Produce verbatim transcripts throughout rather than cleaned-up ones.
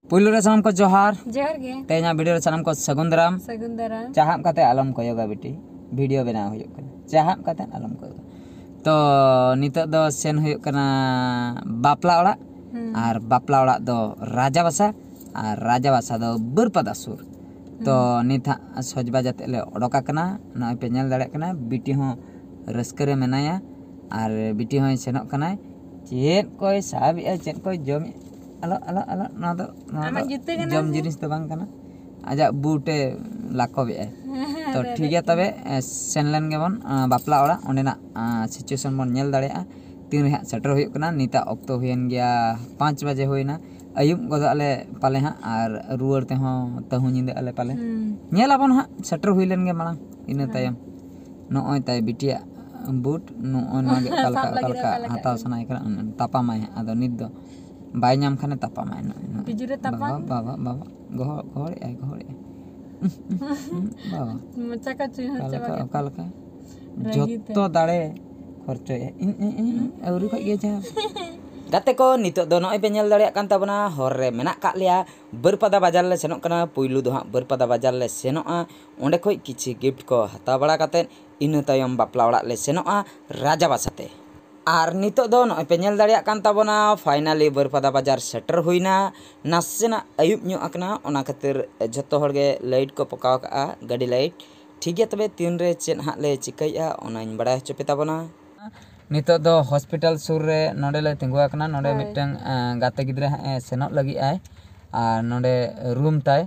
ᱯᱩᱭᱞᱩ ᱨᱮ ᱥᱟᱱᱟᱢ ᱠᱚ ᱡᱚᱦᱟᱨ᱾ ᱡᱚᱦᱟᱨ ᱜᱮ᱾ ᱛᱮᱦᱮᱧᱟᱜ ᱵᱷᱤᱰᱤᱭᱳ ᱨᱮ ᱥᱟᱱᱟᱢ ᱠᱚ ᱥᱟᱹᱜᱩᱱ ᱫᱟᱨᱟᱢ᱾ ᱥᱟᱹᱜᱩᱱ ᱫᱟᱨᱟᱢ᱾ ᱪᱟᱦᱟᱵ ᱠᱟᱛᱮ ᱟᱞᱚᱢ ᱠᱚᱭᱚᱜᱟ ᱵᱤᱴᱤ, ᱵᱷᱤᱰᱤᱭᱳ ᱵᱮᱱᱟᱣ ᱦᱩᱭᱩᱜ ᱠᱟᱱᱟ, ᱪᱟᱦᱟᱵ ᱠᱟᱛᱮ ᱟᱞᱚᱢ ᱠᱚᱭᱚᱜᱟ᱾ ᱛᱚ ᱱᱤᱛᱚᱜ ᱫᱚ ᱥᱮᱱ ᱦᱩᱭᱩᱜ ᱠᱟᱱᱟ ᱵᱟᱯᱞᱟ ᱚᱲᱟᱜ᱾ ᱦᱩᱸ᱾ ᱟᱨ ᱵᱟᱯᱞᱟ ᱚᱲᱟᱜ ᱫᱚ ᱨᱟᱡᱟ ᱵᱟᱥᱟ, ᱟᱨ ᱨᱟᱡᱟ ᱵᱟᱥᱟ ᱫᱚ ᱵᱟᱹᱨᱯᱟᱫᱟ ᱥᱩᱨ᱾ ᱛᱚ ᱱᱤᱛ ᱦᱟᱸᱜ ᱥᱚᱡᱽᱵᱟᱡ ᱟᱛᱮᱫ ᱞᱮ ᱚᱰᱚᱠ ᱟᱠᱟᱱᱟ᱾ ᱱᱚᱜᱼᱚᱭ ᱯᱮ ᱧᱮᱞ ᱫᱟᱲᱮᱭᱟᱜ ᱠᱟᱱᱟ, ᱵᱤᱴᱤ ᱦᱚᱸ ᱨᱟᱹᱥᱠᱟᱹ ᱨᱮ ᱢᱮᱱᱟᱭᱟ ᱟᱨ ᱵᱤᱴᱤ ᱦᱚᱸᱭ ᱥᱮᱱᱚᱜ ᱠᱟᱱᱟᱭ᱾ ᱪᱮᱫ ᱠᱚᱭ ᱥᱟᱵᱮᱜᱼᱟ, ᱪᱮᱫ ᱠᱚᱭ ᱡᱚᱢᱮᱜᱼᱟ, ᱟᱞᱚ ᱟᱞᱚ ᱟᱞᱚ, ᱱᱚᱣᱟ ᱫᱚ ᱱᱚᱣᱟ ᱟᱢᱟᱜ ᱫᱚ ᱡᱩᱛᱟᱹ ᱠᱟᱱᱟ ᱡᱚᱢ ᱥᱮ? ᱡᱤᱱᱤᱥ ᱫᱚ ᱵᱟᱝ ᱠᱟᱱᱟ᱾ ᱟᱡᱟᱜ ᱵᱩᱴᱮ ᱞᱟᱠᱚᱵᱮᱜᱼᱟᱭ᱾ ᱛᱚ ᱨᱮ, ᱴᱷᱤᱠ ᱨᱮ, ᱜᱮᱭᱟ, ᱨᱮ᱾ ᱛᱚᱵᱮ ᱮ, ᱥᱮᱱ ᱞᱮᱱ ᱜᱮᱵᱚᱱ ᱟ, ᱵᱟᱯᱞᱟ ᱚᱲᱟᱜ, ᱚᱸᱰᱮᱱᱟᱜ ᱥᱤᱪᱩᱭᱮᱥᱚᱱ ᱵᱚᱱ ᱧᱮᱞ ᱫᱟᱲᱮᱭᱟᱜᱼᱟ᱾ ᱛᱤᱱ ᱨᱮ ᱦᱟᱸᱜ ᱥᱮᱴᱮᱨ ᱦᱩᱭᱩᱜ ᱠᱟᱱᱟ᱾ ᱱᱤᱛᱟᱜ ᱚᱠᱛᱚ ᱦᱩᱭᱮᱱ ᱜᱮᱭᱟ ᱯᱟᱸᱪ ᱵᱟᱡᱮ ᱦᱩᱭᱱᱟ᱾ ᱟᱹᱭᱩᱵ ᱜᱚᱫᱚᱜ ᱟᱞᱮ ᱯᱟᱞᱮ ᱦᱟᱸᱜ, ᱟᱨ ᱨᱩᱣᱟᱹᱲ ᱛᱮᱦᱚᱸ ᱛᱟᱹᱦᱩ ᱧᱤᱫᱟᱹᱜ ᱟᱞᱮ ᱯᱟᱞᱮ᱾ ᱦᱩᱸ᱾ ᱧᱮᱞ ᱟᱵᱚᱱ ᱦᱟᱸᱜ, ᱥᱮᱴᱮᱨ ᱦᱩᱭ ᱞᱮᱱ ᱜᱮ ᱢᱟᱲᱟᱝ, ᱤᱱᱟᱹ ᱦᱩᱸ᱾ ᱛᱟᱭᱚᱢ ᱱᱚᱜᱼᱚᱭ ᱛᱟᱭ ᱵᱤᱴᱤᱭᱟᱜ ᱵᱩᱴ, ᱱᱚᱜᱼᱚᱭ ᱱᱚᱣᱟ ᱜᱮ ᱚᱠᱟ ᱥᱟᱵ ᱞᱮᱠᱟ, ᱚᱠᱟ ᱞᱟᱹᱜᱤᱫ ᱞᱮᱠᱟ ᱚᱠᱟ ᱞᱮᱠᱟ? ᱦᱟᱛᱟᱣ ᱥᱟᱱᱟᱭᱮ ᱠᱟᱱᱟ, ᱩᱱᱤ ᱛᱟᱯᱟᱢᱟᱭ ᱦᱟᱸᱜ᱾ ᱟᱫᱚ ᱱᱤᱛ ᱫᱚ ᱵᱟᱭ ᱧᱟᱢ ᱠᱷᱟᱱᱮ ᱛᱟᱯᱟᱢᱟᱭ ᱱᱚᱜᱼᱚᱭ, ᱱᱚᱜᱼᱚᱭ᱾ ᱵᱤᱡᱩᱨᱮ ᱛᱟᱯᱟᱢ? ᱵᱟᱵᱟ, ᱵᱟᱵᱟ, ᱵᱟᱵᱟ, ᱜᱚᱦᱚᱲ, ᱜᱚᱦᱚᱲᱮᱜᱼᱟᱭ, ᱜᱚᱦᱚᱲᱮᱜᱼᱟᱭ᱾ ᱩᱸᱦ, ᱩᱸᱦ, ᱩᱸᱦ, ᱵᱟᱵᱟ᱾ ᱢᱚᱪᱟ ᱠᱚ ᱪᱩᱭᱦᱟᱹ ᱚᱠᱟ ᱪᱟᱵᱟ ᱞᱮᱠᱟ, ᱠᱮᱫ ᱚᱠᱟ ᱞᱮᱠᱟ? ᱨᱟᱹᱜᱤ ᱛᱮ᱾ ᱡᱚᱛᱚ ᱫᱟᱲᱮ ᱠᱷᱚᱨᱪᱚᱭᱮᱜᱼᱟᱭ᱾ ᱤᱧ, ᱤᱧ, ᱤᱧ, ᱤᱧ, ᱟᱹᱣᱨᱤ ᱠᱷᱚᱡ ᱜᱮ ᱡᱟᱦᱟᱸ᱾ ᱜᱟᱛᱮ ᱠᱚ, ᱱᱤᱛᱚᱜ ᱫᱚ ᱱᱚᱜᱼᱚᱭ ᱯᱮ ᱧᱮᱞ ᱫᱟᱲᱮᱭᱟᱜ ᱠᱟᱱ ᱛᱟᱵᱚᱱᱟ, ᱦᱚᱨ ᱨᱮ ᱢᱮᱱᱟᱜ ᱠᱟᱜ ᱞᱮᱭᱟ, ᱵᱟᱹᱨᱯᱟᱫᱟ ᱵᱟᱡᱟᱨ ᱞᱮ ᱥᱮᱱᱚᱜ ᱠᱟᱱᱟ᱾ ᱯᱩᱭᱞᱩ ᱫᱚ ᱦᱟᱸᱜ ᱵᱟᱹᱨᱯᱟᱫᱟ ᱵᱟᱡᱟᱨ ᱞᱮ ᱥᱮᱱᱚᱜᱼᱟ, ᱚᱸᱰᱮ ᱠᱷᱚᱡ ᱠᱤᱪᱷᱤ ᱜᱤᱯᱷᱴ ᱠᱚ ᱦᱟᱛᱟᱣ ᱵᱟᱲᱟ ᱠᱟᱛᱮᱫ ᱤᱱᱟᱹ ᱛᱟᱭᱚᱢ ᱵᱟᱯᱞᱟ ᱚᱲᱟᱜ ᱞᱮ ᱥᱮᱱᱚᱜᱼᱟ ᱨᱟᱡᱟ ᱵᱟᱥᱟᱛᱮ᱾ ᱟᱨ ᱱᱤᱛᱚᱜ ᱫᱚ ᱱᱚᱜᱼᱚᱭ ᱯᱮ ᱧᱮᱞ ᱫᱟᱲᱮᱭᱟᱜ ᱠᱟᱱ ᱛᱟᱵᱚᱱᱟ, finally ᱵᱟᱹᱨᱯᱟᱫᱟ ᱵᱟᱡᱟᱨ ᱥᱮᱴᱮᱨ ᱦᱩᱭᱱᱟ᱾ ᱱᱟᱥᱮᱱᱟᱜ ᱟᱹᱭᱩᱵ ᱧᱚᱜ ᱟᱠᱟᱱᱟ, ᱚᱱᱟ ᱠᱷᱟᱹᱛᱤᱨ ᱡᱷᱚᱛᱚ ᱦᱚᱲ ᱜᱮ ᱞᱟᱭᱤᱴ ᱠᱚ ᱯᱚᱠᱟᱣ ᱠᱟᱜᱼᱟ, ᱜᱟᱹᱰᱤ ᱞᱟᱭᱤᱴ᱾ ᱴᱷᱤᱠ ᱜᱮᱭᱟ, ᱛᱚᱵᱮ ᱛᱤᱱᱨᱮ ᱪᱮᱫ ᱦᱟᱸᱜ ᱞᱮ ᱪᱤᱠᱟᱹᱭᱮᱫᱼᱟ, ᱚᱱᱟᱧ ᱵᱟᱲᱟᱭ ᱦᱚᱪᱚ ᱯᱮ ᱛᱟᱵᱚᱱᱟ᱾ ᱱᱤᱛᱚᱜ ᱫᱚ ᱦᱚᱥᱯᱤᱴᱟᱞ ᱥᱩᱨ ᱨᱮ ᱱᱚᱸᱰᱮ ᱞᱮ ᱛᱤᱸᱜᱩ ᱟᱠᱟᱱᱟ᱾ ᱱᱚᱸᱰᱮ ᱦᱳᱭ᱾ ᱢᱤᱫᱴᱟᱝ, ᱮᱸ, ᱜᱟᱛᱮ ᱜᱤᱫᱽᱨᱟᱹ ᱦᱟᱸᱜ ᱮ ᱥᱮᱱᱚᱜ ᱞᱟᱹᱜᱤᱫ ᱟᱭ, ᱟᱨ ᱱᱚᱸᱰᱮ ᱨᱩᱢ ᱛᱟᱭ᱾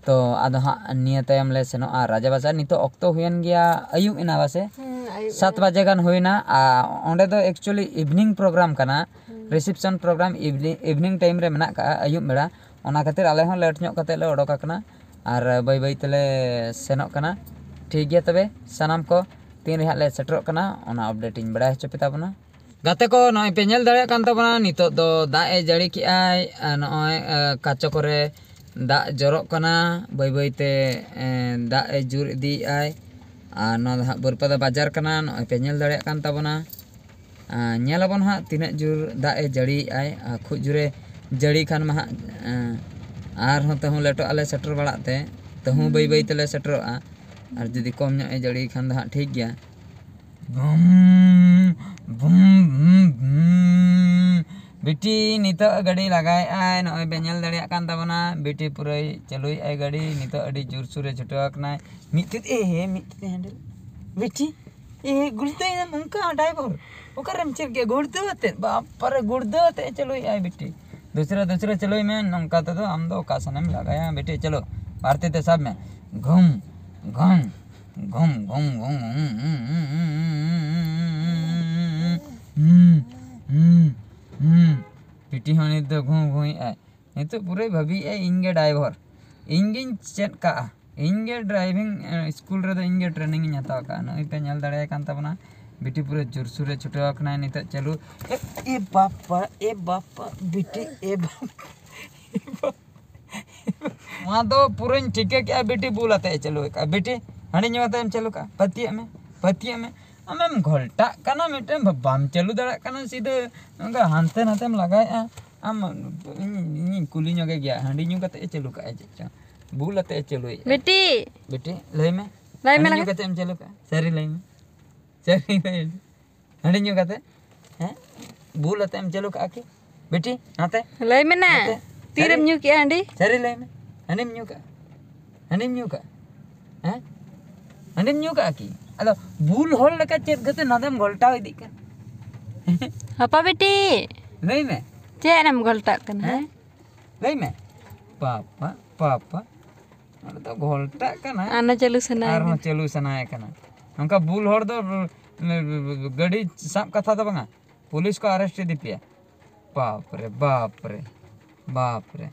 ᱛᱚ ᱟᱫᱚ ᱦᱟᱸᱜ ᱱᱤᱭᱟᱹ ᱛᱟᱭᱚᱢ ᱞᱮ ᱥᱮᱱᱚᱜᱼᱟ ᱨᱟᱡᱟ ᱵᱟᱡᱟᱨ᱾ ᱱᱤᱛᱚᱜ ᱚᱠᱛᱚ ᱦᱩᱭᱮᱱ ᱜᱮᱭᱟ, ᱟᱹᱭᱩᱵ ᱮᱱᱟ ᱵᱟᱥᱮ? ᱦᱩᱸ, ᱟᱹᱭᱩᱵ ᱥᱟᱛ ᱮᱱᱟ᱾ ᱵᱟᱡᱮ ᱜᱟᱱ ᱦᱩᱭᱱᱟ᱾ ᱟᱨ ᱚᱸᱰᱮ ᱫᱚ actually evening program ᱠᱟᱱᱟ, ᱦᱩᱸ᱾ reception program evening, evening time ᱨᱮ ᱢᱮᱱᱟᱜ ᱠᱟᱜᱼᱟ, ᱟᱹᱭᱩᱵ ᱵᱮᱲᱟ᱾ ᱚᱱᱟ ᱠᱷᱟᱹᱛᱤᱨ ᱟᱞᱮ ᱦᱚᱸ ᱞᱮᱴ ᱧᱚᱜ ᱠᱟᱛᱮ ᱞᱮ ᱚᱰᱚᱠ ᱟᱠᱟᱱᱟ ᱟᱨ ᱵᱟᱹᱭ ᱵᱟᱹᱭ ᱛᱮᱞᱮ ᱥᱮᱱᱚᱜ ᱠᱟᱱᱟ᱾ ᱴᱷᱤᱠ ᱜᱮᱭᱟ, ᱛᱚᱵᱮ ᱥᱟᱱᱟᱢ ᱠᱚ ᱛᱤᱱ ᱨᱮ ᱦᱟᱸᱜ ᱞᱮ ᱥᱮᱴᱮᱨᱚᱜ ᱠᱟᱱᱟ, ᱚᱱᱟ ᱟᱯᱰᱮᱴ ᱤᱧ ᱵᱟᱲᱟᱭ ᱦᱚᱪᱚ ᱯᱮ ᱛᱟᱵᱚᱱᱟ᱾ ᱜᱟᱛᱮ ᱠᱚ, ᱱᱚᱜᱼᱚᱭ ᱯᱮ ᱧᱮᱞ ᱫᱟᱲᱮᱭᱟᱜ ᱠᱟᱱ ᱛᱟᱵᱚᱱᱟ, ᱱᱤᱛᱚᱜ ᱫᱚ ᱫᱟᱜ ᱮ ᱡᱟᱹᱲᱤ ᱠᱮᱜᱼᱟᱭ᱾ ᱟᱨ ᱱᱚᱜᱼᱚᱭ, ᱮ, ᱠᱟᱪᱚ ᱠᱚᱨᱮ ᱫᱟᱜ ᱡᱚᱨᱚᱜ ᱠᱟᱱᱟ ᱵᱟᱹᱭ ᱵᱟᱹᱭ ᱛᱮ, ᱮ, ᱫᱟᱜ ᱮ ᱡᱳᱨ ᱤᱫᱤᱭᱮᱜᱼᱟᱭ᱾ ᱟᱨ ᱱᱚᱣᱟ ᱫᱚ ᱦᱟᱸᱜ ᱵᱟᱹᱨᱯᱟᱫᱟ ᱵᱟᱡᱟᱨ ᱠᱟᱱᱟ, ᱱᱚᱜᱼᱚᱭ ᱯᱮ ᱧᱮᱞ ᱫᱟᱲᱮᱭᱟᱜ ᱠᱟᱱ ᱛᱟᱵᱚᱱᱟ᱾ ᱟᱨ ᱧᱮᱞ ᱟᱵᱚᱱ ᱦᱟᱸᱜ ᱛᱤᱱᱟᱹᱜ ᱡᱳᱨ ᱫᱟᱜ ᱮ ᱡᱟᱹᱲᱤᱭᱮᱜᱼᱟᱭ᱾ ᱟᱨ ᱠᱷᱩᱵ ᱡᱳᱨᱮ ᱡᱟᱹᱲᱤ ᱠᱷᱟᱱ ᱢᱟ ᱦᱟᱸᱜ, ᱮ, ᱟᱨᱦᱚᱸ ᱛᱟᱹᱦᱩ ᱞᱮᱴᱚᱜ ᱟᱞᱮ ᱥᱮᱴᱮᱨ ᱵᱟᱲᱟᱜ ᱛᱮ, ᱛᱟᱹᱦᱩ ᱵᱟᱹᱭ ᱵᱟᱹᱭ ᱛᱮᱞᱮ ᱥᱮᱴᱮᱨᱚᱜᱼᱟ᱾ ᱟᱨ ᱡᱩᱫᱤ ᱠᱚᱢ ᱧᱚᱜ ᱮ ᱡᱟᱹᱲᱤ ᱠᱷᱟᱱ ᱫᱚ ᱦᱟᱸᱜ ᱴᱷᱤᱠ ᱜᱮᱭᱟ᱾ ᱵᱩᱢ, ᱵᱩᱢ, ᱵᱩᱢ, ᱵᱩᱢ᱾ ᱵᱤᱴᱤ ᱱᱤᱛᱚᱜ ᱜᱟᱹᱰᱤ ᱞᱟᱜᱟᱭᱮᱫᱼᱟᱭ, ᱱᱚᱜᱼᱚᱭ ᱵᱮᱱ ᱧᱮᱞ ᱫᱟᱲᱮᱭᱟᱜ ᱠᱟᱱ ᱛᱟᱵᱚᱱᱟ, ᱵᱤᱴᱤ ᱯᱩᱨᱟᱹᱭ ᱪᱟᱹᱞᱩᱭᱮᱫᱼᱟᱭ ᱜᱟᱹᱰᱤ᱾ ᱱᱤᱛᱚᱜ ᱟᱹᱰᱤ ᱡᱳᱨᱥᱳᱨᱮ ᱪᱷᱩᱴᱟᱹᱣ ᱟᱠᱟᱱᱟᱭ᱾ ᱢᱤᱫ ᱛᱤ ᱛᱮ, ᱮ, ᱢᱤᱫ ᱛᱤ ᱛᱮ ᱦᱮᱱᱰᱮᱞ᱾ ᱵᱤᱴᱤ, ᱮ, ᱜᱩᱲᱫᱟᱹᱭᱮᱱᱟᱢ ᱚᱱᱠᱟ ᱰᱟᱭᱵᱷᱟᱨ? ᱚᱠᱟᱨᱮᱢ ᱪᱮᱫ ᱠᱮᱫ? ᱜᱩᱲᱫᱟᱹ ᱟᱛᱮᱫ, ᱵᱟᱯᱟᱨᱮ, ᱜᱩᱲᱫᱟᱹ ᱟᱛᱮᱫ ᱮ ᱪᱟᱹᱞᱩᱭᱮᱫᱼᱟᱭ ᱵᱤᱴᱤ᱾ ᱫᱩᱥᱨᱟ, ᱫᱩᱥᱨᱟ ᱪᱟᱹᱞᱩᱭ ᱢᱮ, ᱱᱚᱝᱠᱟ ᱛᱮᱫᱚ ᱟᱢ ᱫᱚ ᱚᱠᱟ ᱥᱮᱱᱮᱢ ᱞᱟᱜᱟᱭᱟ ᱵᱤᱴᱤ? ᱪᱚᱞᱚ, ᱵᱟᱨ ᱛᱤ ᱛᱮ ᱥᱟᱵ ᱢᱮ᱾ ᱜᱷᱩᱢ, ᱜᱷᱩᱢ, ᱜᱷᱩᱢ, ᱜᱷᱩᱢ, ᱜᱷᱩᱢ, ᱦᱩᱸ, ᱦᱩᱸ, ᱦᱩᱸ, ᱦᱩᱸ᱾ ᱵᱤᱴᱤ ᱦᱚᱸ ᱱᱤᱛ ᱫᱚ ᱜᱷᱩᱢ ᱜᱷᱩᱢᱮᱫᱼᱟᱭ᱾ ᱱᱤᱛᱚᱜ ᱯᱩᱨᱟᱹᱭ ᱵᱷᱟᱹᱵᱤᱭᱮᱫᱼᱟᱭ, ᱤᱧ ᱜᱮ ᱰᱟᱭᱵᱷᱟᱨ, ᱤᱧ ᱜᱤᱧ ᱪᱮᱫ ᱠᱟᱜᱼᱟ, ᱤᱧ ᱜᱮ ᱰᱨᱟᱭᱵᱷᱤᱝ, ᱮ, ᱥᱠᱩᱞ ᱨᱮᱫᱚ ᱤᱧ ᱜᱮ ᱴᱨᱮᱱᱤᱝ ᱤᱧ ᱦᱟᱛᱟᱣ ᱠᱟᱜᱼᱟ᱾ ᱱᱚᱜᱼᱚᱭ ᱯᱮ ᱧᱮᱞ ᱫᱟᱲᱮᱭᱟᱭ ᱠᱟᱱ ᱛᱟᱵᱚᱱᱟ, ᱵᱤᱴᱤ ᱯᱩᱨᱟᱹ ᱡᱳᱨᱥᱳᱨᱮ ᱪᱷᱩᱴᱟᱹᱣ ᱟᱠᱟᱱᱟᱭ ᱱᱤᱛᱚᱜ ᱪᱟᱹᱞᱩ᱾ ᱮ, ᱮ ᱵᱟᱯᱟ, ᱮ ᱵᱟᱯᱟ, ᱵᱤᱴᱤ, ᱮ ᱵᱟᱯᱟ᱾ ᱱᱚᱣᱟ ᱫᱚ ᱯᱩᱨᱟᱹᱧ ᱴᱷᱤᱠᱟᱹ ᱠᱮᱜᱼᱟ, ᱵᱤᱴᱤ ᱵᱩᱞ ᱟᱛᱮ ᱮ ᱪᱟᱹᱞᱩ ᱟᱠᱟᱫᱼᱟ᱾ ᱵᱤᱴᱤ, ᱦᱟᱺᱰᱤ ᱧᱩ ᱟᱛᱮ ᱮᱢ ᱪᱟᱹᱞᱩ ᱠᱟᱜᱼᱟ, ᱯᱟᱹᱛᱭᱟᱹᱜ ᱢᱮ, ᱯᱟᱹᱛᱭᱟᱹᱜ ᱢᱮ᱾ ᱟᱢᱮᱢ ᱜᱷᱚᱞᱴᱟᱜ ᱠᱟᱱᱟ, ᱢᱤᱫᱴᱮᱱ ᱵᱟᱢ ᱪᱟᱹᱞᱩ ᱫᱟᱲᱮᱭᱟᱜ ᱠᱟᱱᱟ, ᱥᱤᱫᱷᱟᱹ ᱚᱱᱠᱟ ᱦᱟᱱᱛᱮ ᱱᱟᱛᱮᱢ ᱞᱟᱜᱟᱭᱮᱜᱼᱟ᱾ ᱟᱢ, ᱤᱧ, ᱤᱧᱤᱧ ᱠᱩᱞᱤ ᱧᱚᱜᱮ ᱜᱮᱭᱟ, ᱦᱟᱺᱰᱤ ᱧᱩ ᱠᱟᱛᱮ ᱮ ᱪᱟᱹᱞᱩ ᱠᱟᱜᱼᱟ ᱪᱮᱫ ᱪᱚᱝ, ᱵᱩᱞ ᱟᱛᱮ ᱮ ᱪᱟᱹᱞᱩᱭᱮᱜᱼᱟ᱾ ᱵᱤᱴᱤ᱾ ᱵᱤᱴᱤ, ᱞᱟᱹᱭ ᱢᱮ᱾ ᱞᱟᱹᱭ ᱢᱮ ᱦᱟᱺᱰᱤ ᱧᱩ ᱞᱟᱜᱟ᱾ ᱠᱟᱛᱮ ᱮᱢ ᱪᱟᱹᱞᱩ ᱠᱟᱜᱼᱟ, ᱥᱟᱹᱨᱤ ᱞᱟᱹᱭ ᱢᱮ, ᱥᱟᱹᱨᱤ ᱞᱟᱹᱭ ᱢᱮ᱾ ᱦᱟᱺᱰᱤ ᱧᱩ ᱠᱟᱛᱮ, ᱦᱮᱸ, ᱵᱩᱞ ᱟᱛᱮ ᱮᱢ ᱪᱟᱹᱞᱩ ᱠᱟᱜᱼᱟ ᱠᱤ? ᱵᱤᱴᱤ, ᱱᱟᱛᱮ᱾ ᱞᱟᱹᱭ ᱢᱮ ᱱᱟ, ᱱᱟᱛᱮ᱾ ᱛᱤᱨᱮᱢ ᱥᱟᱹᱨᱤ᱾ ᱧᱩ ᱠᱮᱜᱼᱟ ᱦᱟᱺᱰᱤ? ᱥᱟᱹᱨᱤ ᱞᱟᱹᱭ ᱢᱮ, ᱦᱟᱺᱰᱤᱢ ᱧᱩ ᱠᱟᱜᱼᱟ? ᱦᱟᱺᱰᱤᱢ ᱧᱩ ᱠᱟᱜᱼᱟ? ᱦᱮᱸ? ᱦᱟᱺᱰᱤᱢ ᱧᱩ ᱠᱟᱜᱼᱟ ᱠᱤ? ᱟᱫᱚ ᱵᱩᱞ ᱦᱚᱲ ᱞᱮᱠᱟ ᱪᱮᱫ ᱠᱟᱛᱮ ᱱᱟᱫᱮᱢ ᱜᱷᱚᱞᱴᱟᱣ ᱤᱫᱤᱜ ᱠᱟᱱᱟ? ᱦᱟᱯᱟ ᱵᱤᱴᱤ᱾ ᱞᱟᱹᱭ ᱢᱮ᱾ ᱪᱮᱫ ᱮᱢ ᱜᱷᱚᱞᱴᱟᱜ ᱠᱟᱱᱟ? ᱦᱮᱸ? ᱞᱟᱹᱭ ᱢᱮ᱾ ᱯᱟᱯᱟ, ᱯᱟᱯᱟ᱾ ᱚᱸᱰᱮ ᱫᱚ ᱜᱷᱚᱞᱴᱟᱜ ᱠᱟᱱᱟ᱾ ᱟᱨᱦᱚᱸ ᱪᱟᱹᱞᱩ ᱥᱟᱱᱟᱭᱮ ᱟᱨᱦᱚᱸ ᱠᱟᱱᱟ᱾ ᱪᱟᱹᱞᱩ ᱥᱟᱱᱟᱭᱮ ᱠᱟᱱᱟ᱾ ᱱᱚᱝᱠᱟ ᱵᱩᱞ ᱦᱚᱲ ᱫᱚ, ᱜᱟᱹᱰᱤ ᱥᱟᱵ ᱠᱟᱛᱷᱟ ᱫᱚ ᱵᱟᱝᱟ, ᱯᱩᱞᱤᱥ ᱠᱚ ᱟᱨᱮᱥᱴ ᱤᱫᱤ ᱯᱮᱭᱟ᱾ ᱵᱟᱯ ᱨᱮ, ᱵᱟᱯ ᱨᱮ, ᱵᱟᱯ ᱨᱮ᱾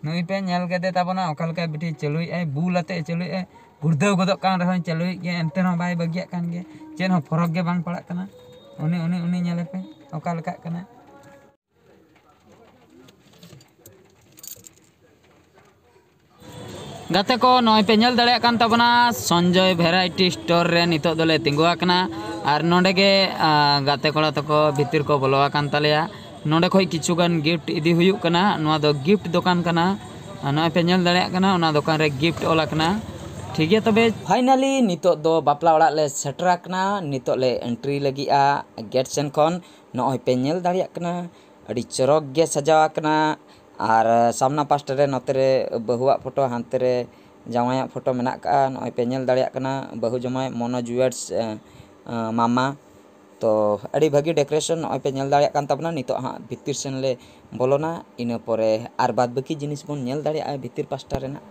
ᱱᱩᱭ ᱯᱮ ᱧᱮᱞ ᱠᱮᱫᱮ ᱛᱟᱵᱚᱱᱟ, ᱚᱠᱟ ᱞᱮᱠᱟ ᱵᱤᱴᱤ ᱪᱟᱹᱞᱩᱭᱮᱫᱼᱟᱭ, ᱵᱩᱞ ᱟᱛᱮ ᱪᱟᱹᱞᱩᱭᱮᱫᱼᱟᱭ, ᱜᱩᱲᱫᱟᱹᱣ ᱜᱚᱫᱚᱜ ᱠᱟᱱ ᱨᱮᱦᱚᱸᱭ ᱪᱟᱹᱞᱩᱭᱮᱫ ᱜᱮᱭᱟ, ᱮᱱᱛᱮ ᱨᱮᱦᱚᱸ ᱵᱟᱭ ᱵᱟᱹᱜᱤᱭᱟᱜ ᱠᱟᱱ ᱜᱮᱭᱟ᱾ ᱪᱮᱫ ᱦᱚᱸ ᱯᱷᱚᱨᱚᱠ ᱜᱮ ᱵᱟᱝ ᱯᱟᱲᱟᱜ ᱠᱟᱱᱟ᱾ ᱩᱱᱤ, ᱩᱱᱤ, ᱩᱱᱤ ᱧᱮᱞᱮ ᱯᱮ, ᱚᱠᱟ ᱞᱮᱠᱟᱜ ᱠᱟᱱᱟ᱾ ᱜᱟᱛᱮ ᱠᱚ, ᱱᱚᱜᱼᱚᱭ ᱯᱮ ᱧᱮᱞ ᱫᱟᱲᱮᱭᱟᱜ ᱠᱟᱱ ᱛᱟᱵᱚᱱᱟ, ᱥᱚᱧᱡᱚᱭ ᱵᱷᱮᱨᱟᱭᱴᱤ ᱥᱴᱳᱨ ᱨᱮ ᱱᱤᱛᱚᱜ ᱫᱚᱞᱮ ᱛᱤᱸᱜᱩ ᱟᱠᱟᱱᱟ᱾ ᱟᱨ ᱱᱚᱰᱮ ᱜᱮ, ᱟ, ᱜᱟᱛᱮ ᱠᱚᱲᱟ ᱛᱟᱠᱚ ᱵᱷᱤᱛᱤᱨ ᱠᱚ ᱵᱚᱞᱚ ᱟᱠᱟᱱ ᱛᱟᱞᱮᱭᱟ᱾ ᱱᱚᱰᱮ ᱠᱷᱚᱱ ᱠᱤᱪᱷᱩ ᱜᱟᱱ ᱜᱤᱯᱷᱴ ᱤᱫᱤ ᱦᱩᱭᱩᱜ ᱠᱟᱱᱟ᱾ ᱱᱚᱣᱟ ᱫᱚ ᱜᱤᱯᱷᱴ ᱫᱚᱠᱟᱱ ᱠᱟᱱᱟ᱾ ᱟᱨ ᱱᱚᱜᱼᱚᱭ ᱯᱮ ᱧᱮᱞ ᱫᱟᱲᱮᱭᱟᱜ ᱠᱟᱱᱟ, ᱚᱱᱟ ᱫᱚᱠᱟᱱ ᱨᱮ ᱜᱤᱯᱷᱴ ᱚᱞ ᱟᱠᱟᱱᱟ᱾ ᱴᱷᱤᱠ ᱜᱮᱭᱟ, ᱛᱚᱵᱮ ᱯᱷᱟᱭᱱᱟᱞᱤ ᱱᱤᱛᱚᱜ ᱫᱚ ᱵᱟᱯᱞᱟ ᱚᱲᱟᱜ ᱞᱮ ᱥᱮᱴᱮᱨ ᱟᱠᱟᱱᱟ᱾ ᱱᱤᱛᱚᱜ ᱞᱮ ᱮᱱᱴᱨᱤ ᱞᱟᱹᱜᱤᱫᱼᱟ ᱜᱮᱴ ᱥᱮᱱ ᱠᱷᱚᱱ᱾ ᱱᱚᱜᱼᱚᱭ ᱯᱮ ᱧᱮᱞ ᱫᱟᱲᱮᱭᱟᱜ ᱠᱟᱱᱟ, ᱟᱹᱰᱤ ᱪᱚᱨᱚᱠ ᱜᱮ ᱥᱟᱡᱟᱣ ᱟᱠᱟᱱᱟ᱾ ᱟᱨ ᱥᱟᱢᱱᱟ ᱯᱟᱥᱴᱟ ᱨᱮ ᱱᱚᱛᱮ ᱨᱮ ᱵᱟᱹᱦᱩᱣᱟᱜ ᱯᱷᱳᱴᱳ, ᱦᱟᱱᱛᱮ ᱨᱮ ᱡᱟᱶᱟᱭᱟᱜ ᱯᱷᱳᱴᱳ ᱢᱮᱱᱟᱜ ᱟᱠᱟᱫᱼᱟ᱾ ᱱᱚᱜᱼᱚᱭ ᱯᱮ ᱧᱮᱞ ᱫᱟᱲᱮᱭᱟᱜ ᱠᱟᱱᱟ, ᱵᱟᱹᱦᱩ ᱡᱟᱶᱟᱭ ᱢᱚᱱᱳᱡᱽ ᱣᱮᱰᱥ, ᱮ, ᱮ, ᱢᱟᱢᱟ᱾ ᱛᱚ ᱟᱹᱰᱤ ᱵᱷᱟᱹᱜᱤ ᱰᱮᱠᱳᱨᱮᱥᱚᱱ ᱱᱚᱜᱼᱚᱭ ᱯᱮ ᱧᱮᱞ ᱫᱟᱲᱮᱭᱟᱜ ᱠᱟᱱ ᱛᱟᱵᱚᱱᱟ᱾ ᱱᱤᱛᱚᱜ ᱦᱟᱸᱜ ᱵᱷᱤᱛᱤᱨ ᱥᱮᱱ ᱞᱮ ᱵᱚᱞᱚᱱᱟ, ᱤᱱᱟᱹ ᱯᱚᱨᱮ ᱟᱨ ᱵᱟᱫᱽ ᱵᱟᱹᱠᱤ ᱡᱤᱱᱤᱥ ᱵᱚᱱ ᱧᱮᱞ ᱫᱟᱲᱮᱭᱟᱜᱼᱟ ᱵᱷᱤᱛᱤᱨ ᱯᱟᱥᱴᱟ ᱨᱮᱱᱟᱜ᱾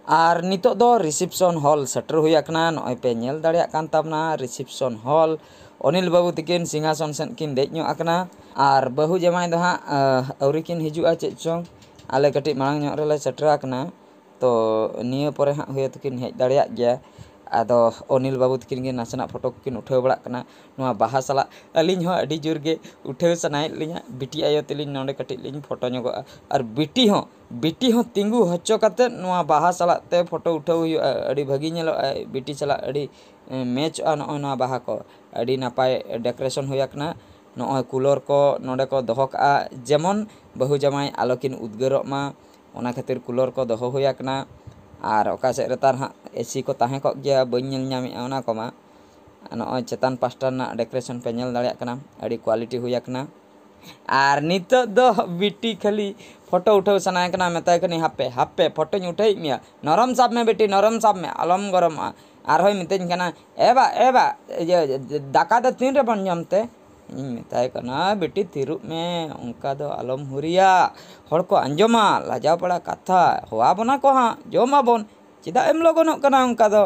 ᱟᱨ ᱱᱤᱛᱚᱜ ᱫᱚ ᱨᱤᱥᱮᱯᱥᱚᱱ ᱦᱚᱞ ᱥᱮᱴᱮᱨ ᱦᱩᱭ ᱟᱠᱟᱱᱟ᱾ ᱱᱚᱜᱼᱚᱭ ᱯᱮ ᱧᱮᱞ ᱫᱟᱲᱮᱭᱟᱜ ᱠᱟᱱ ᱛᱟᱵᱚᱱᱟ ᱨᱤᱥᱮᱯᱥᱚᱱ ᱦᱚᱞ᱾ ᱚᱱᱤᱞ ᱵᱟᱹᱵᱩ ᱛᱤᱠᱤᱱ ᱥᱤᱝᱦᱟᱥᱚᱱ ᱥᱮᱫ ᱠᱤᱱ ᱫᱮᱡ ᱧᱚᱜ ᱟᱠᱟᱱᱟ᱾ ᱟᱨ ᱵᱟᱹᱦᱩ ᱡᱟᱶᱟᱭ ᱫᱚ ᱦᱟᱸᱜ, ᱟᱹ, ᱟᱹᱣᱨᱤ ᱠᱤᱱ ᱦᱤᱡᱩᱜᱼᱟ ᱪᱮᱫ ᱪᱚᱝ, ᱟᱞᱮ ᱠᱟᱹᱴᱤᱡ ᱢᱟᱲᱟᱝ ᱧᱚᱜ ᱨᱮᱞᱮ ᱥᱮᱴᱮᱨ ᱟᱠᱟᱱᱟ᱾ ᱛᱚ ᱱᱤᱭᱟᱹ ᱯᱚᱨᱮ ᱦᱟᱸᱜ ᱦᱩᱭ ᱛᱟᱹᱠᱤᱱ ᱦᱮᱡ ᱫᱟᱲᱮᱭᱟᱜ ᱜᱮᱭᱟ᱾ ᱟᱫᱚ ᱚᱱᱤᱞ ᱵᱟᱹᱵᱩ ᱛᱟᱹᱠᱤᱱ ᱜᱮ ᱱᱟᱥᱮᱱᱟᱜ ᱯᱷᱳᱴᱳ ᱠᱚᱠᱤᱱ ᱩᱴᱷᱟᱹᱣ ᱵᱟᱲᱟᱜ ᱠᱟᱱᱟ᱾ ᱱᱚᱣᱟ ᱵᱟᱦᱟ ᱥᱟᱞᱟᱜ ᱟᱹᱞᱤᱧ ᱦᱚᱸ ᱟᱹᱰᱤ ᱡᱳᱨ ᱜᱮ ᱩᱴᱷᱟᱹᱣ ᱥᱟᱱᱟᱭᱮᱫ ᱞᱤᱧᱟ᱾ ᱵᱤᱴᱤ ᱟᱭᱳ ᱛᱮᱞᱤᱧ ᱱᱚᱰᱮ ᱠᱟᱹᱴᱤᱡ ᱞᱤᱧ ᱯᱷᱳᱴᱳ ᱧᱚᱜᱚᱜᱼᱟ᱾ ᱟᱨ ᱵᱤᱴᱤ ᱦᱚᱸ, ᱵᱤᱴᱤ ᱦᱚᱸ ᱛᱤᱸᱜᱩ ᱦᱚᱪᱚ ᱠᱟᱛᱮᱫ ᱱᱚᱣᱟ ᱵᱟᱦᱟ ᱥᱟᱞᱟᱜ ᱛᱮ ᱯᱷᱳᱴᱳ ᱩᱴᱷᱟᱹᱣ ᱦᱩᱭᱩᱜᱼᱟ᱾ ᱟᱹᱰᱤ ᱵᱷᱟᱹᱜᱤ ᱧᱮᱞᱚᱜᱼᱟ, ᱵᱤᱴᱤ ᱥᱟᱞᱟᱜ ᱟᱹᱰᱤ, ᱮ, ᱢᱮᱪᱚᱜᱼᱟ ᱱᱚᱜᱼᱚᱭ ᱱᱚᱣᱟ ᱵᱟᱦᱟ ᱠᱚ᱾ ᱟᱹᱰᱤ ᱱᱟᱯᱟᱭ ᱰᱮᱠᱳᱨᱮᱥᱚᱱ ᱦᱩᱭ ᱟᱠᱟᱱᱟ᱾ ᱱᱚᱜᱼᱚᱭ ᱠᱩᱞᱚᱨ ᱠᱚ ᱱᱚᱰᱮ ᱠᱚ ᱫᱚᱦᱚ ᱠᱟᱜᱼᱟ, ᱡᱮᱢᱚᱱ ᱵᱟᱹᱦᱩ ᱡᱟᱶᱟᱭ ᱟᱞᱚ ᱠᱤᱱ ᱩᱫᱽᱜᱟᱹᱨᱚᱜ ᱢᱟ, ᱚᱱᱟ ᱠᱷᱟᱹᱛᱤᱨ ᱠᱩᱞᱚᱨ ᱠᱚ ᱫᱚᱦᱚ ᱦᱩᱭ ᱟᱠᱟᱱᱟ᱾ ᱟᱨ ᱚᱠᱟ ᱥᱮᱫ ᱨᱮ ᱛᱟᱨ ᱦᱟᱸᱜ ᱮᱥᱤ ᱠᱚ ᱛᱟᱦᱮᱸ ᱠᱚᱜ ᱜᱮᱭᱟ, ᱵᱟᱹᱧ ᱧᱮᱞ ᱧᱟᱢᱮᱜᱼᱟ ᱚᱱᱟ ᱠᱚᱢᱟ᱾ ᱱᱚᱜᱼᱚᱭ ᱪᱮᱛᱟᱱ ᱯᱟᱥᱴᱟ ᱨᱮᱱᱟᱜ ᱰᱮᱠᱳᱨᱮᱥᱚᱱ ᱯᱮ ᱧᱮᱞ ᱫᱟᱲᱮᱭᱟᱜ ᱠᱟᱱᱟ, ᱟᱹᱰᱤ ᱠᱣᱟᱞᱤᱴᱤ ᱦᱩᱭ ᱟᱠᱟᱱᱟ᱾ ᱟᱨ ᱱᱤᱛᱚᱜ ᱫᱚ ᱵᱤᱴᱤ ᱠᱷᱟᱹᱞᱤ ᱯᱷᱳᱴᱳ ᱩᱴᱷᱟᱹᱣ ᱥᱟᱱᱟᱭᱮ ᱠᱟᱱᱟ, ᱢᱮᱛᱟᱭ ᱠᱟᱹᱱᱟᱹᱧ, "ᱦᱟᱯᱮ, ᱦᱟᱯᱮ, ᱯᱷᱳᱴᱳᱧ ᱩᱴᱷᱟᱹᱣᱮᱫ ᱢᱮᱭᱟ, ᱱᱚᱨᱚᱢ ᱥᱟᱵ ᱢᱮ ᱵᱤᱴᱤ, ᱱᱚᱨᱚᱢ ᱥᱟᱵ ᱢᱮ, ᱟᱞᱚᱢ ᱜᱚᱨᱚᱢᱚᱜᱼᱟ᱾" ᱟᱨᱦᱚᱸᱭ ᱢᱤᱛᱟᱹᱧ ᱠᱟᱱᱟ, "ᱮ ᱵᱟ, ᱮ ᱵᱟ, ᱤᱭᱟᱹ, ᱫᱟᱠᱟ ᱫᱚ ᱛᱤᱱ ᱨᱮᱵᱚᱱ ᱡᱚᱢ ᱛᱮ?" ᱤᱧ ᱢᱮᱛᱟᱭ ᱠᱟᱱᱟ, "ᱵᱤᱴᱤ, ᱛᱷᱤᱨᱚᱜ ᱢᱮ, ᱚᱱᱠᱟ ᱫᱚ ᱟᱞᱚᱢ ᱦᱩᱨᱤᱭᱟ, ᱦᱚᱲ ᱠᱚ ᱟᱸᱡᱚᱢᱟ, ᱞᱟᱡᱟᱣ ᱯᱟᱲᱟ ᱠᱟᱛᱷᱟ, ᱦᱚᱦᱚ ᱟᱵᱚᱱᱟ ᱠᱚ ᱦᱟᱸᱜ, ᱡᱚᱢ ᱟᱵᱚᱱ, ᱪᱮᱫᱟᱜ ᱮᱢ ᱞᱚᱜᱚᱱᱚᱜ ᱠᱟᱱᱟ ᱚᱱᱠᱟ ᱫᱚ?"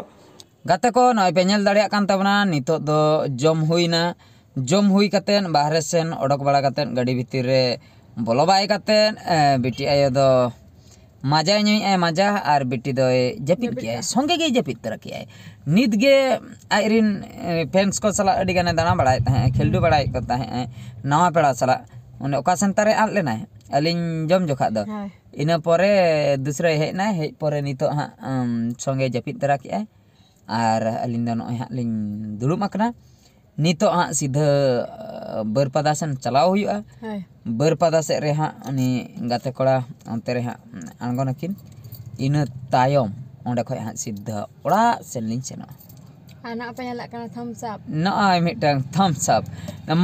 ᱜᱟᱛᱮ ᱠᱚ, ᱱᱚᱜᱼᱚᱭ ᱯᱮ ᱧᱮᱞ ᱫᱟᱲᱮᱭᱟᱜ ᱠᱟᱱ ᱛᱟᱵᱚᱱᱟ, ᱱᱤᱛᱚᱜ ᱫᱚ ᱡᱚᱢ ᱦᱩᱭᱱᱟ᱾ ᱡᱚᱢ ᱦᱩᱭ ᱠᱟᱛᱮᱫ ᱵᱟᱦᱨᱮ ᱥᱮᱱ ᱚᱰᱚᱠ ᱵᱟᱲᱟ ᱠᱟᱛᱮᱫ, ᱜᱟᱹᱰᱤ ᱵᱷᱤᱛᱤᱨ ᱨᱮ ᱵᱚᱞᱚ ᱵᱟᱭ ᱠᱟᱛᱮᱫ, ᱮ, ᱵᱤᱴᱤ ᱟᱭᱳ ᱫᱚ ᱢᱟᱡᱟᱭ ᱧᱩᱭᱮᱫᱼᱟᱭ, ᱢᱟᱡᱟ, ᱟᱨ ᱵᱤᱴᱤ ᱫᱚᱭ ᱡᱟᱹᱯᱤᱫ ᱡᱟᱹᱯᱤᱫ ᱠᱮᱜᱼᱟᱭ, ᱠᱮᱜᱼᱟᱭ᱾ ᱥᱚᱸᱜᱮ ᱜᱮᱭ ᱡᱟᱹᱯᱤᱫ ᱛᱚᱨᱟ ᱠᱮᱜᱼᱟᱭ᱾ ᱱᱤᱛ ᱜᱮ ᱟᱡᱨᱤᱱ, ᱮ, ᱯᱷᱮᱱᱥ ᱠᱚ ᱥᱟᱞᱟᱜ ᱟᱹᱰᱤ ᱜᱟᱱᱮ ᱫᱟᱬᱟ ᱵᱟᱲᱟᱭᱮᱫ ᱛᱟᱦᱮᱸᱜᱼᱟᱭ, ᱠᱷᱮᱞᱰᱩ ᱵᱟᱲᱟᱭᱮᱫ ᱠᱚ ᱛᱟᱦᱮᱸᱜᱼᱟᱭ, ᱱᱟᱣᱟ ᱯᱮᱲᱟ ᱥᱟᱞᱟᱜ᱾ ᱚᱱᱮ ᱚᱠᱟ ᱥᱮᱱ ᱛᱟᱨᱮ ᱟᱫ ᱞᱮᱱᱟᱭ ᱟᱹᱞᱤᱧ ᱡᱚᱢ ᱡᱚᱠᱷᱟᱜ ᱫᱚ᱾ ᱦᱳᱭ᱾ ᱤᱱᱟᱹ ᱯᱚᱨᱮ ᱫᱩᱥᱨᱟᱭ ᱦᱮᱡ ᱮᱱᱟᱭ, ᱦᱮᱡ ᱯᱚᱨᱮ ᱱᱤᱛᱚᱜ ᱦᱟᱸᱜ, ᱩᱢ, ᱥᱚᱸᱜᱮ ᱡᱟᱹᱯᱤᱫ ᱛᱚᱨᱟ ᱠᱮᱜᱼᱟᱭ᱾ ᱟᱨ ᱟᱹᱞᱤᱧ ᱫᱚ ᱱᱚᱜᱼᱚᱭ ᱦᱟᱸᱜ ᱞᱤᱧ ᱫᱩᱲᱩᱵ ᱟᱠᱟᱱᱟ᱾ ᱱᱤᱛᱚᱜ ᱦᱟᱸᱜ ᱥᱤᱫᱷᱟᱹ ᱵᱟᱹᱨᱯᱟᱫᱟ ᱥᱮᱱ ᱪᱟᱞᱟᱣ ᱦᱩᱭᱩᱜᱼᱟ᱾ ᱵᱟᱹᱨᱯᱟᱫᱟ ᱥᱮᱫ ᱨᱮ ᱦᱟᱸᱜ ᱩᱱᱤ ᱜᱟᱛᱮ ᱠᱚᱲᱟ ᱚᱱᱛᱮ ᱨᱮ ᱦᱟᱸᱜ ᱟᱬᱜᱚᱱᱟᱠᱤᱱ᱾ ᱤᱱᱟᱹ ᱛᱟᱭᱚᱢ ᱚᱸᱰᱮ ᱠᱷᱚᱡ ᱦᱟᱸᱜ ᱥᱤᱫᱷᱟᱹ ᱚᱲᱟᱜ ᱥᱮᱱ ᱞᱤᱧ ᱥᱮᱱᱚᱜᱼᱟ᱾ ᱟᱨ ᱱᱟᱜ ᱯᱮ ᱧᱮᱞᱟᱜ ᱠᱟᱱᱟ ᱛᱷᱟᱢᱥ ᱟᱯ᱾ ᱱᱚᱜᱼᱚᱭ ᱢᱤᱫᱴᱟᱝ ᱛᱷᱟᱢᱥ ᱟᱯ᱾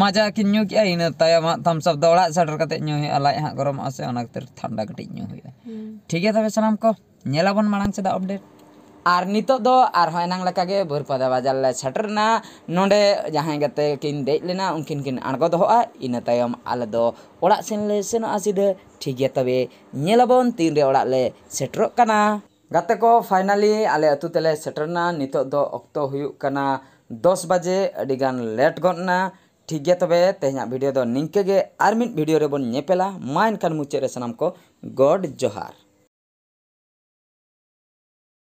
ᱢᱟᱡᱟ ᱠᱤᱱ ᱧᱩ ᱠᱮᱜᱼᱟ, ᱤᱱᱟᱹ ᱛᱟᱭᱚᱢ ᱦᱟᱸᱜ ᱛᱷᱟᱢᱥ ᱟᱯ ᱫᱚ ᱚᱲᱟᱜ ᱥᱮᱴᱮᱨ ᱠᱟᱛᱮ ᱧᱩ ᱦᱩᱭᱩᱜᱼᱟ, ᱞᱟᱡ ᱦᱟᱸᱜ ᱜᱚᱨᱚᱢᱚᱜᱼᱟ ᱥᱮ, ᱚᱱᱟ ᱠᱷᱟᱹᱛᱤᱨ ᱴᱷᱟᱱᱰᱟ ᱠᱟᱹᱴᱤᱡ ᱧᱩ ᱦᱩᱭᱩᱜᱼᱟ᱾ ᱴᱷᱤᱠ ᱜᱮᱭᱟ, ᱛᱚᱵᱮ ᱥᱟᱱᱟᱢ ᱠᱚ ᱧᱮᱞᱟᱵᱚᱱ ᱢᱟᱲᱟᱝ ᱥᱮᱫᱟᱜ ᱟᱯᱰᱮᱴ᱾ ᱟᱨ ᱱᱤᱛᱚᱜ ᱫᱚ ᱟᱨᱦᱚᱸ ᱮᱱᱟᱝ ᱞᱮᱠᱟᱜᱮ ᱵᱟᱹᱨᱯᱟᱫᱟ ᱵᱟᱡᱟᱨ ᱞᱮ ᱥᱮᱴᱮᱨ ᱮᱱᱟ᱾ ᱱᱚᱰᱮ ᱡᱟᱦᱟᱸᱭ ᱜᱟᱛᱮ ᱠᱤᱱ ᱫᱮᱡ ᱞᱮᱱᱟ, ᱩᱱᱠᱤᱱ ᱠᱤᱱ ᱟᱬᱜᱚ ᱫᱚᱦᱚᱜᱼᱟ᱾ ᱤᱱᱟᱹ ᱛᱟᱭᱚᱢ ᱟᱞᱮ ᱫᱚ ᱚᱲᱟᱜ ᱥᱮᱱ ᱞᱮ ᱥᱮᱱᱚᱜᱼᱟ ᱥᱤᱫᱷᱟᱹ᱾ ᱴᱷᱤᱠ ᱜᱮᱭᱟ, ᱛᱚᱵᱮ ᱧᱮᱞᱟᱵᱚᱱ ᱛᱤᱱᱨᱮ ᱚᱲᱟᱜ ᱞᱮ ᱥᱮᱴᱮᱨᱚᱜ ᱠᱟᱱᱟ᱾ ᱜᱟᱛᱮ ᱠᱚ, ᱯᱷᱟᱭᱱᱟᱞᱤ ᱟᱞᱮ ᱟᱹᱛᱩ ᱛᱮᱞᱮ ᱥᱮᱴᱮᱨ ᱮᱱᱟ᱾ ᱱᱤᱛᱚᱜ ᱫᱚ ᱚᱠᱛᱚ ᱦᱩᱭᱩᱜ ᱠᱟᱱᱟ ᱫᱚᱥ ᱵᱟᱡᱮ, ᱟᱹᱰᱤ ᱜᱟᱱ ᱞᱮᱴ ᱜᱚᱫ ᱮᱱᱟ᱾ ᱴᱷᱤᱠ ᱜᱮᱭᱟ, ᱛᱚᱵᱮ ᱛᱮᱦᱮᱧᱟᱜ ᱵᱷᱤᱰᱤᱭᱳ ᱫᱚ ᱱᱤᱝᱠᱟᱹ ᱜᱮ᱾ ᱟᱨ ᱢᱤᱫ ᱵᱷᱤᱰᱤᱭᱳ ᱨᱮᱵᱚᱱ ᱧᱮᱯᱮᱞᱟ᱾ ᱢᱟ ᱮᱱᱠᱷᱟᱱ ᱢᱩᱪᱟᱹᱫ ᱨᱮ ᱥᱟᱱᱟᱢ ᱠᱚ ᱜᱚᱰ ᱡᱚᱦᱟᱨ᱾